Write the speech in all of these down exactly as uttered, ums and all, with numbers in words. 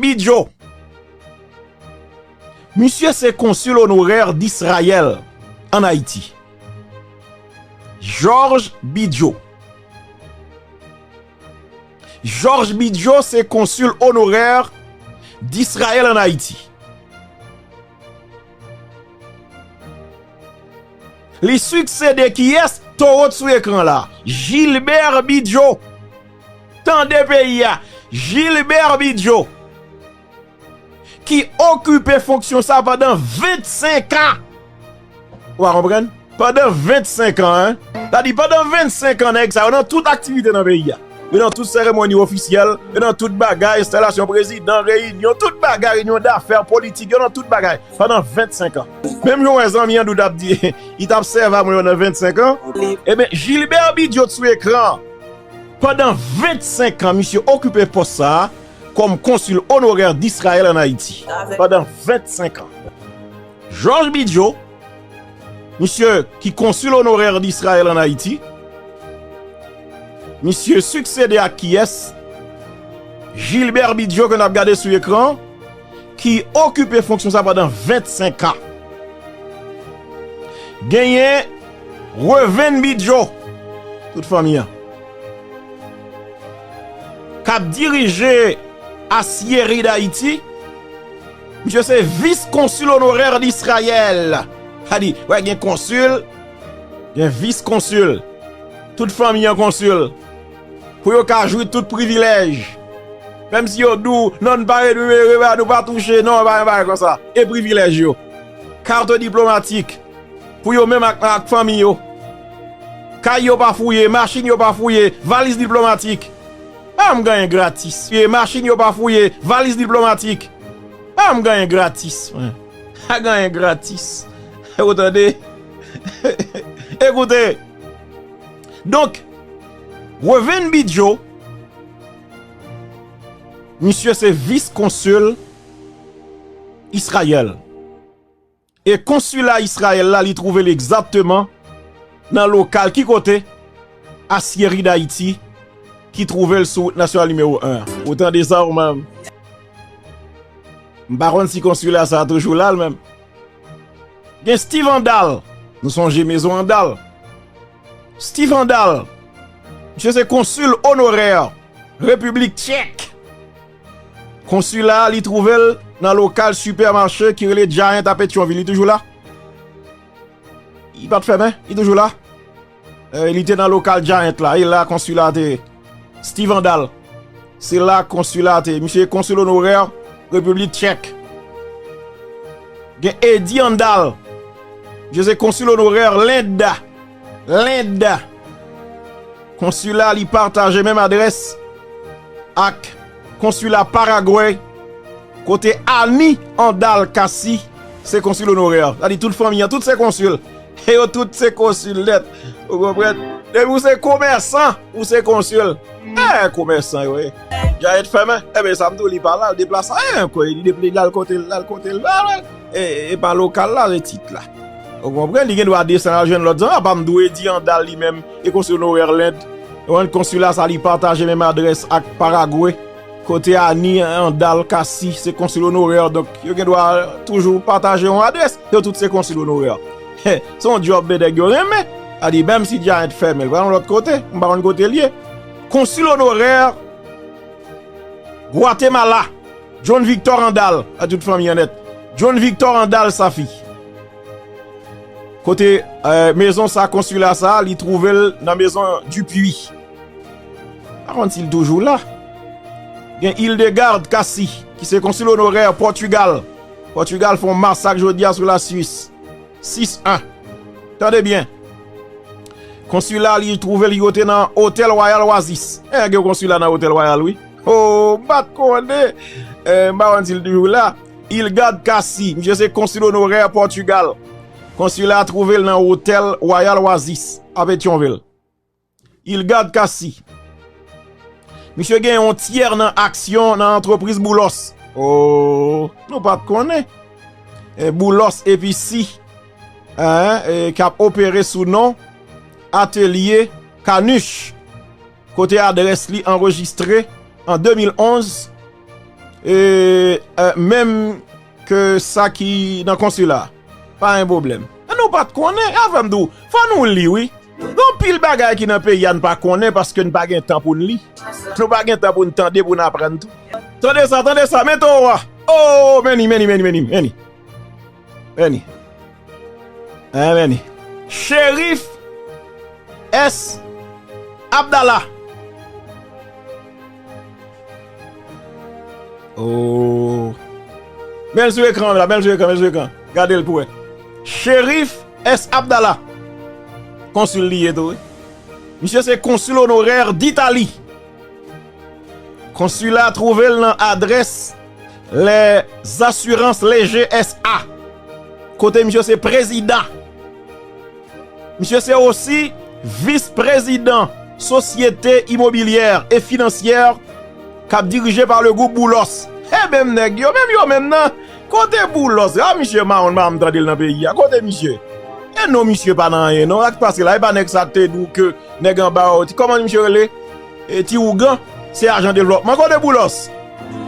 Bidjo. Misye se konsil onorè Disrayèl ann Ayiti. Georges Bidjo. Georges Bidjo se konsil onorè Disrayèl ann Ayiti. Li siksede kiyès? Towo t sou ekran la. Gilbert Bidjo. Tande peyi a. Gilbert Bidjo. Ki okipe fonksyon sa pandan vennsenk an. Ou pa konprann? Pandan vennsenk an, en. Sa di pandan vennsenk an, nèg sa yo nan tout aktivite nan peyi a. Yo nan tout seremoni ofisyèl, yo nan tout bagay, enstalasyon prezidan, reyinyon, tout bagay, reyinyon dafè, politik, yo nan tout bagay. Pandan vennsenk an. Menm jan w wè zanmi an Doud ap di, li t ap sèvi a mwen yo nan vennsenk an. Ebyen, Gilbert Bidjo t sou ekran. Pandan vennsenk an, misye okipe pòs sa a kòm konsil onorè Disrayèl ann Ayiti. Pandan vennsenk an. Georges Bidjo, misye ki konsil onorè Disrayèl ann Ayiti, misye siksede ak kiyès? Gilbert Bidjo ke n ap gade sou ekran, ki okipe fonksyon sa pandan vennsenk an. Genyen Revenn Bidjo, tout fanmi an, k ap dirije Aciérie d'Haïti. Misye se vis konsil onorè Disrayèl. Sa di, wè, gen konsil, gen vis konsil. Tout fanmi an konsil. Pou yo ka jwi tout privilèj. Menm si yo di w, non, n pa renimere, pa, nou pa touche, non, pa gen bagay konsa. E privilèj yo? Kat diplomatik. Pou yo menm ak, ak fanmi yo. Kay yo pa fouye, machin yo pa fouye, valiz diplomatik. Pa janm genyen gratis. E machin yo pa fouye, valiz diplomatik. Pa janm genyen gratis, mwen. Pa genyen gratis. Ou tande? Ekoute. Donk, Revenn Bidjo, misye se vis konsil Izrayèl. E konsila Izrayèl la, li twouve l egzakteman nan lokal ki kote? Aciérie d'Haïti, ki twouve l sou wout nasyonal nimewo en an. Ou tande sa, ou menm? M pa konn si konsila sa a toujou la, l menm. Gen Steve Handal. Nou sonje mezon Handal. Steve Handal. Misye se konsil onorè Repiblik Tchèk. Konsila a, li twouve l nan lokal sipèmache ki rele Giant a Petyonvil. Li toujou la? Li pa t fèmen? Li toujou la? Eh, li te nan lokal Giant la. E la konsila a te ye. Steve Handal. Se la konsila a te ye. Misye konsil onorè Repiblik Tchèk. Gen Eddie Handal. Misye se konsil onorè Lend. Lend. Konsila li pataje menm adrès ak konsila Paragwe, kote Annie Handal Cassy se konsil onorè. Sa di tout fanmi an, tout se konsil. E yo tout se konsil nèt. Ou konprann? Depi w se komèsan, ou se konsil. Eh, komèsan yo ye. Giant fèmen. Ebyen, sa m di w, li pa la, l deplase. Eh, ankò, li deplase, l al kote l, l al kote l la, la. E, e pa lokal la, se tit la. Ou konprann? Li gen dwa desann al jwenn lòt zòn. Apa m di w Eddie Handal li menm, e konsil onorè Lend. Ou konprann? Konsila sa, li pataje menm adrès ak Paragwe. Kote Annie Handal Cassy, se konsil onorè. Donk, yo gen dwa toujou pataje yon adrès. Yo tout se konsil onorè. Se yon djòb de nèg yo renmen. A di, menm si Giant fèmen, l pral yon lòt kote. M pa konn kote l ye. Konsil onorè Gwatemala, John Victor Handal, a tout fanmi an nèt. John Victor Handal Safi. Kote, eh, mezon sa, konsila sa, li twouve l nan mezon Dupuy. Pa konn si l toujou la. Gen Hildegard Cassy, ki se konsil onorè Pòtigal. Pòtigal fè yon masak jodi a sou Laswis. Sis en. Tande byen. Konsila li twouve l yote nan Otèl Wayal Oasis. Eh, gen konsila nan Otèl Wayal, wi. Oh, m pa t konnen. Eh, m pa konn si l toujou la. Hildegard Cassy, misye se konsil onorè Pòtigal. Konsila twouve l nan Otèl Wayal Oasis, a Petyonvil. Hildegard Cassy. Misye gen yon tyè nan aksyon nan antrepriz Boulos. Oh, nou pa t konnen. E Boulos Episi, en, e, k ap opere sou non Atelier Canuche, kote adrès li anrejistre an de mil onz, e, e, menm ke sa ki nan konsila. Pa gen pwoblèm. E nou pa t konnen, e fè m di w, fò nou li, wi. Gon pil bagay ki nan peyi a n pa konnen paske n pa gen tan pou n li. Nou pa gen tan pou n tande, pou n aprann tou. Tande sa, tande sa, mete w a. Oh, meni, meni, meni, meni, meni. Meni. Hein, meni. Cherif S Abdallah. Oh. Men l sou ekran la, men l sou ekran, men l sou ekran. Gade l pou wè. Cherif S Abdallah. Konsil li ye tou, wi. Misye se konsil onorè d'Italie. Konsila twouve l nan adrès Les Assurances Léger S A, kote misye se prezidan. Misye se osi vis prezidan Sosyete Imobilyè e Finansyè k ap dirije pa le gwoup Boulos. E menm nèg yo, menm yo menm nan. Kote Boulos? A, misye mawon, m pa janm tande l nan peyi a. Kote misye? E non, misye pa nan anyen, non. Sa k pase la? E pa nèg sa te di w ke nèg anba w, ti, kòman misye rele? E, ti ougan, se ajan devlòpman. Kote Boulos?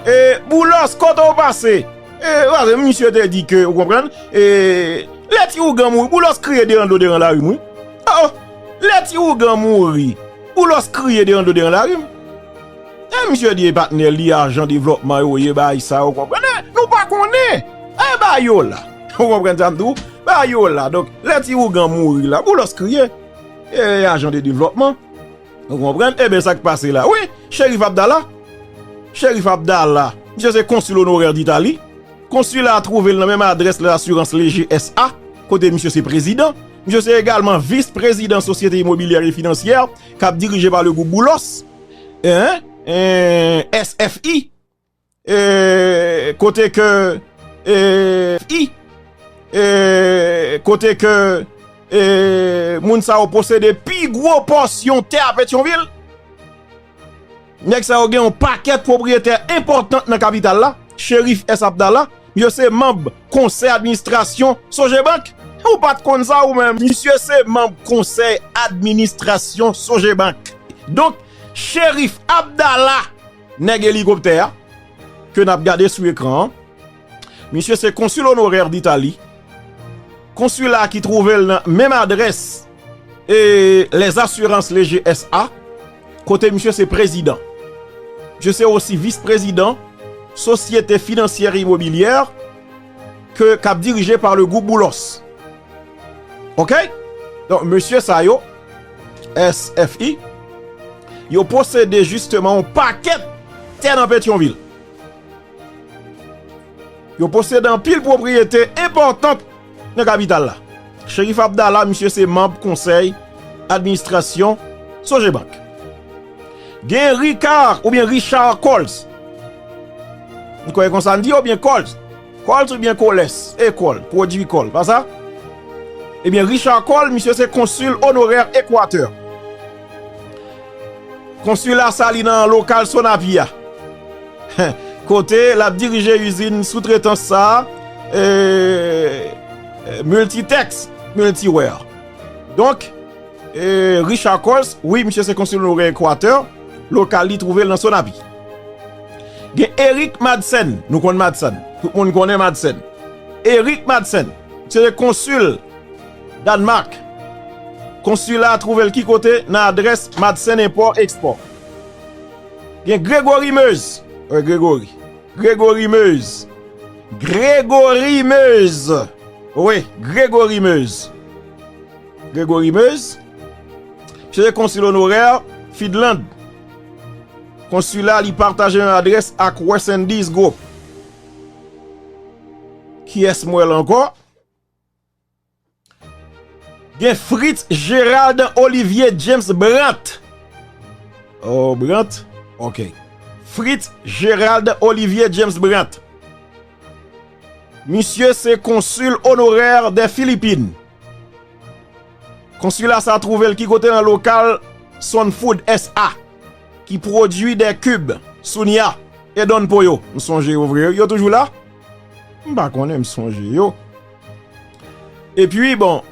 E, Boulos, kote w pase? E, pase misye te di ke, ou konprann? E, lè ti ougan mouri, Boulos kriye devan do devan lari m, wi. Oh, oh. Lè ti ougan mouri, Boulos kriye devan do devan lari m. E misye di e patnè li ajan devlòpman yo ye, bay sa, ou konprann? E, nou pa konnen. E, bay yo la. Ou konprann sa m di w? Bay yo la. Donk, lè ti ougan mouri la, Boulos kriye. E, ajan de devlòpman. Ou konprann? Eben, sa k pase la? Wi, Cherif Abdallah. Cherif Abdallah. Misye se konsil onorè d'Italie. Konsila a twouve l nan menm adrès Les Assurances Léger S A, kote misye se prezidan. Misye se egalman vis prezidan Sosyete Imobilyè e Finansyè, k ap dirije pa le gwoup Boulos, en, en, S F I, e, kote ke, e, I, e, kote ke, e, moun sa yo posede pi gwo pòsyon tè a Petyonvil. Nèg sa yo gen yon pakèt pwopriyetè enpòtan nan kapital la. Cherif S Abdallah, misye se manb konsèy administrasyon Sogebank. Ou pa t konn sa ou menm? Misye se manb konsèy administrasyon Sogebank. Donk, Cherif Abdallah, nèg elikoptè a, ke n ap gade sou ekran an, misye se konsil onorè d'Italie. Konsila ki twouve l nan menm adrès e Les Assurances Léger S A, kote misye se prezidan. Misye se osi vis prezidan Sosyete Finansyè e Imobilyè ke, k ap dirije pa le gwoup Boulos. Oke? Donk, mesye sa yo, S F I, yo posede jisteman yon pakèt tè nan Petyonvil. Yo posede anpil pwopriyete enpòtan nan kapital la. Cherif Abdallah, misye se manb konsèy administrasyon Sogebank. Gen Ricard oubyen Richard Coles. M kwè konsa n di, oubyen Coles. Coles oubyen Coles. E Coles, pwodui Coles, pa sa? Ebyen, Richard Coles, misye se konsil onorè Ekwatè. Konsila sa li nan lokal Sonapi a. Kote l ap dirije izin soutretans sa a, e, e, Multitex, Multiware. Donk, e, Richard Coles, wi, misye se konsil onorè Ekwatè, lokal li twouve l nan Sonapi. Gen Eric Madsen, nou konn Madsen, tout moun konnen Madsen. Eric Madsen, se konsil Dànmak. Konsila a twouve l ki kote? Nan adrès Madsen Enpò Ekspò. Gen Gregory Meuse. Wi, Gregory. Gregory Meuse. Gregory Meuse. Wi, Gregory Meuse. Gregory Meuse. Misye se konsil onorè Finland. Konsila li pataje menm adrès ak West Indies Group. Kiyès m wè la ankò? Gen Fritz Gérald Olivier James Brandt. Oh, Brandt? Ok. Fritz Gérald Olivier James Brandt. Misye se konsil onorè dè Filipin. Konsila sa twouve l ki kote? Nan lokal Sun Food S A, ki pwodui dè kib, sounya, e Don Pollo. M sonje yo vre. Yo toujou la? M pa konnen, m sonje yo. Epi, bon,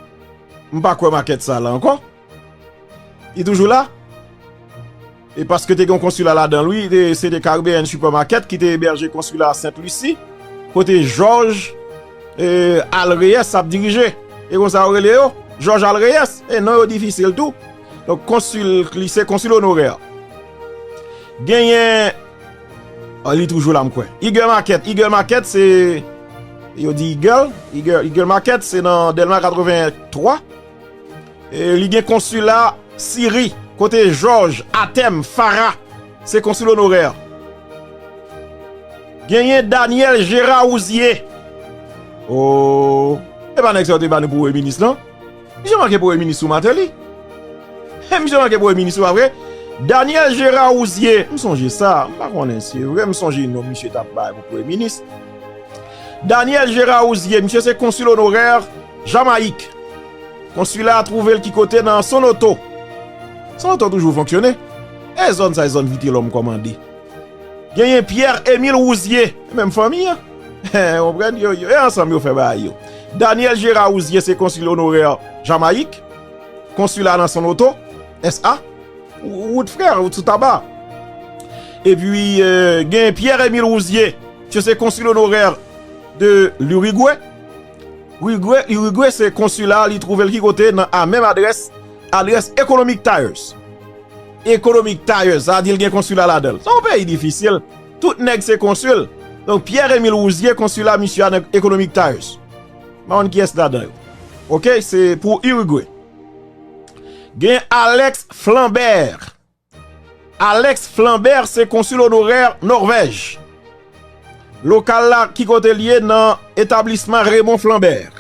m pa kwè makèt sa la ankò. Li toujou la? E paske te gen yon konsila ladan l, wi, te, se te Caribbean Supermarket ki te ebèje konsila Sent Lisi, kote Jòj, e, Alreyès ap dirije. E konsa yo rele yo, Jòj Alreyès. E non yo difisil tou. Donk, konsil, li se konsil onorè. Genyen, ah, li toujou la, m kwè. Eagle Market, Eagle Market, se, yo di Eagle, Eagle, Eagle Market, se nan Dèlma katrevenntwa. E li gen konsila Siri, kote Jòj Atèm Fara, se konsil onorè. Genyen Daniel Gérard Rouzier. Oh, e pa nèg sa yo te ba nou pou premye minis, non? Misye manke premye minis sou Martelly. Misye manke premye minis, pa vre? Daniel Gérard Rouzier, m sonje sa, m pa konnen si se vre, m sonje non misye t ap bay pou premye minis. Daniel Gérard Rouzier, misye se konsil onorè Jamayik. Konsila a twouve l ki kote? Nan Sonoto. Sonoto toujou fonksyone. E zòn sa, e zòn Vitelòm kòmande. Genyen Pierre Émile Rouzier, menm fanmi an. Konprann? Yo, yo, e ansanm yo fè bagay yo. Daniel Gérard Rouzier se konsil onorè Jamayik. Konsila nan Sonoto, S A. Wout frè, wout sou taba. Epi, euh, gen Pierre Émile Rouzier, misye se konsil onorè de l'Uruguay. Uruguay, Uruguay se konsila, li twouve l ki kote? Nan a menm adrès, adrès Economic Tires. Economic Tires, sa di l gen konsila ladan l. Se yon peyi difisil. Tout nèg se konsil. Donk, Pierre Émile Rouzier, konsila misye a nan Economic Tires. M pa konn kiyès ladan yo. Oke, se pou Uruguay. Gen Alex Flambert. Alex Flambert se konsil onorè Nòvèj. Lokal la, ki kote l ye? Nan etablisman Raymond Flambert.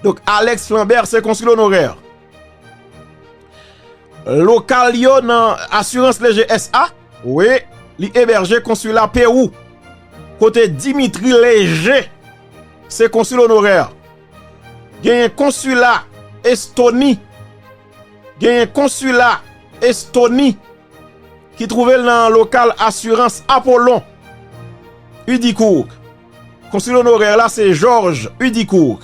Donk, Alex Flambert se konsil onorè. Lokal yo nan Assurance Léger S A, wi, li ebèje konsila Pewou, kote Dimitri Léger se konsil onorè. Genyen konsila Estoni, genyen konsila Estoni ki twouve l nan lokal Assurance Apollon, Udicourt. Konsil onorè la se Georges Udicourt.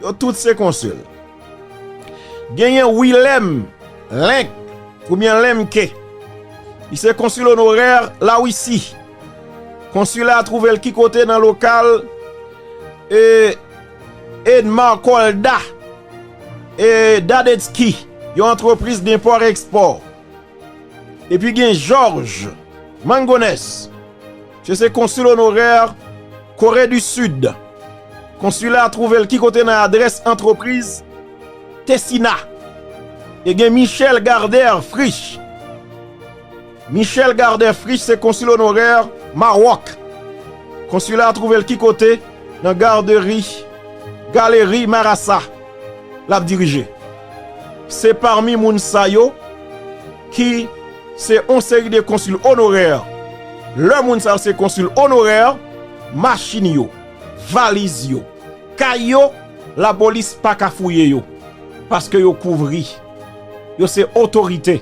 Yo tout se konsil. Genyen Willem Lenk, oubyen Lemke. Li se konsil onorè Lawisi. Konsila a twouve l ki kote? Nan lokal, e, Edmar Kolda e Dadetski, yon antrepriz denpò ekspò. Epi gen Georges Mangones, misye se konsil onorè Kore di Sid. Konsila a twouve l ki kote? Nan adrès antrepriz Tessina. E gen Michel Gardère Frisch. Michel Gardère Frisch se konsil onorè Mawòk. Konsila a twouve l ki kote? Nan gaderi, galeri Marasa. L ap dirije. Se pami moun sa yo ki se yon seri de konsil onorè. Lè moun sa yo se konsil onorè, machin yo, valiz yo, kay yo, lapolis pa ka fouye yo, paske yo kouvri. Yo se otorite.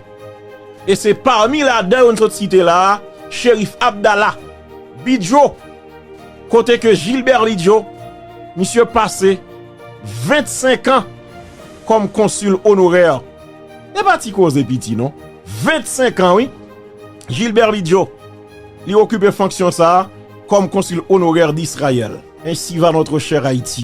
E se pami ladan yo n sot site la a, Cherif Abdallah Bidjo, kote ke Gilbert Bidjo, misye pase vennsenk an kòm konsil onorè. E pa ti koze piti non. Vennsenk an, wi. Gilbert Bidjo, li okipe fonksyon sa a kòm konsil onorè d'Israël. Ainsi va notre cher Haïti.